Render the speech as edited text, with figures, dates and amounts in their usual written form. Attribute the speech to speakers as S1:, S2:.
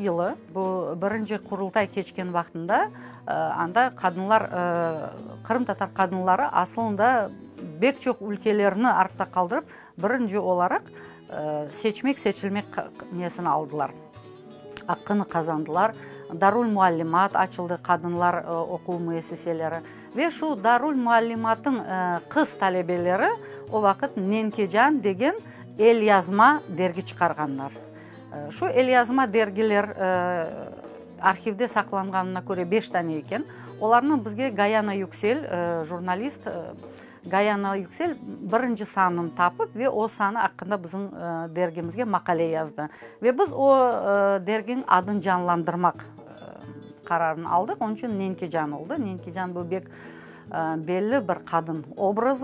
S1: yılı, bu birinci Qurultay keçken vaqtında, anda qadınlar, qırımtatar qadınları aslında bek çoq ülkelerni artta qaldırıp, birinci olaraq seçmek, seçilmek nesini aldılar, aqqını qazandılar. Darulmuallimat açıldı, qadınlar oquv müessiseleri. Ve şu darulmuallimatnıñ qız talebeleri o vaqıt Nenkecan degen elyazma dergi çıqarğanlar. Şu elyazma dergiler arhivde saqlanğanına köre beş tane eken. Olarnı bizge Gayana Yüksel, jurnalist Gayana Yüksel birinci sanını tapıp ve o sanı aqqında bizim dergimizge maqale yazdı. Ve biz o derginiñ adını canlandırmaq qararını aldıq, onıñ içün Nenkecan oldı. Nenkecan bu bek belli bir qadın obrazı.